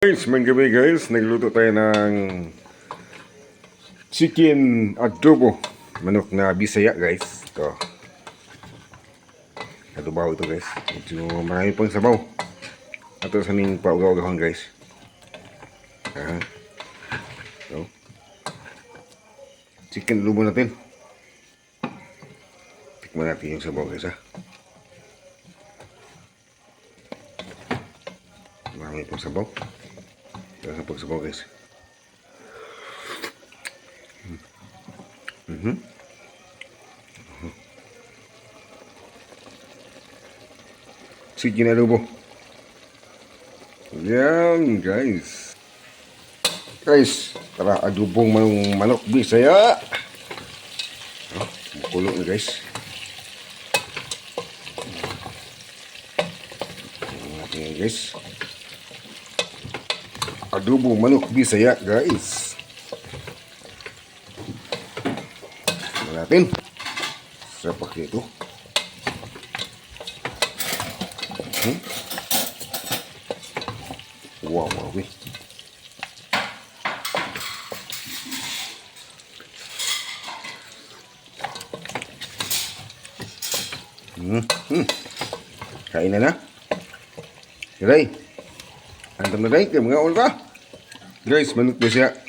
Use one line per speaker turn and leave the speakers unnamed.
Guys, may gabi, guys. Nagluto tayo ng chicken adobo. Manok na Bisaya, guys. Ito. Adobaw ito, guys. Medyo marami pang sabaw. Ato sa aming paugaw-ugahon, guys. Ah. Ito. Chicken adobo natin. Tikman natin yung sabaw, guys, ha. Marami pang sabaw. Tara sa pagsabaw, guys. Chicken adobo. Yan, guys. Guys, tara, adobong manok Bisaya. Oh, kumukulo na, guys. Tingnan natin yan, guys. Adobo manok Bisaya, guys. Tingnan natin. Sarap pa ito. Wow, eh. Kain na na. Ray. Antam na, Ray. Kaya mga ka. Guys, manok Bisaya.